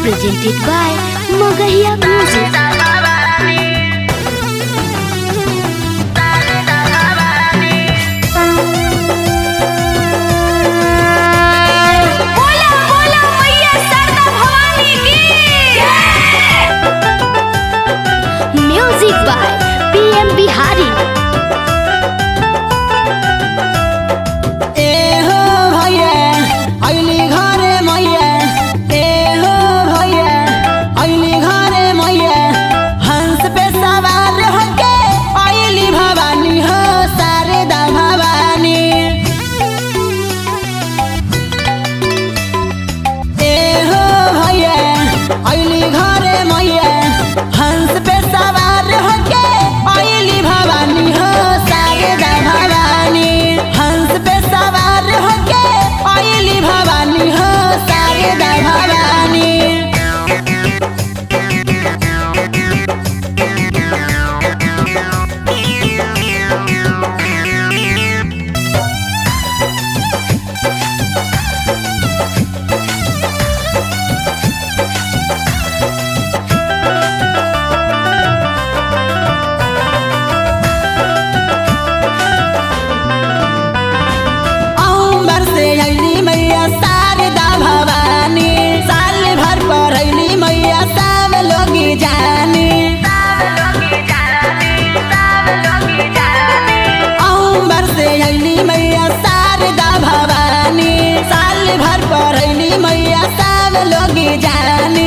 Presented by Magahiya Music. बोला बोला मैया शारदा भवानी की Music by PM Bihari. ए हो भैया ऐली घरे मैया, ए हो भैया ऐली घरे मैया, हंस पे सवार होके ऐली भवानी हो शारदा भवानी। ए हो भैया ऐली घरे मैया, हंस पे सवार होके ऐली भवानी हो शारदा भवानी। हंस पे सवार होके ऐली भवानी हो शारदा भवानी। अंबर से अली मैया शारदा भवानी, साल भर पर अली मैया सब लोग जानी। अंबर से अली मैया शारदा भवानी, साल भर पर अली मैया सब लोग जानी।